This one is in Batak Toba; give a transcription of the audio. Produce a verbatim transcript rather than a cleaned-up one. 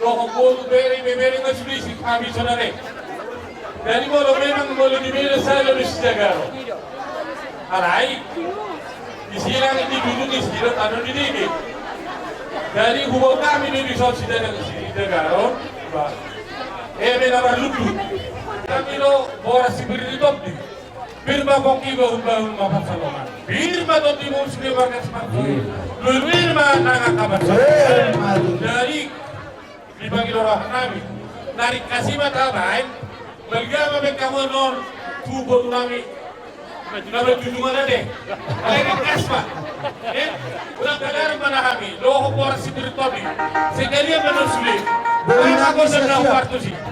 Dohot boru, bere, ibebere, nga sude si hami saonari. Jadi molo memang molo dibere sae do di Sijagaro, alai disi langit dijunjung, disi do tano didege. Jadi huboto hami do dison Sijagaro, Sijagaro, ba, eme na marlundu. Hami do boras sipir ni tondi. Pir ma pongki, bahulbahul ma pansalongan. Pir ma tondi, molo sude margas marsoli. Pir ma nang angka pansalongan. Jadi, dipangido rohanami, na ringkot i ma tabaen. Balga ma baen hamu on tu boru nami. Na marjujungan ate. Alai ringkot ma. Eh, unang gagar ma na hami. Dohot boras sipir ni tondi. Sekalian ma na sude. Boru nami, na sia-sia.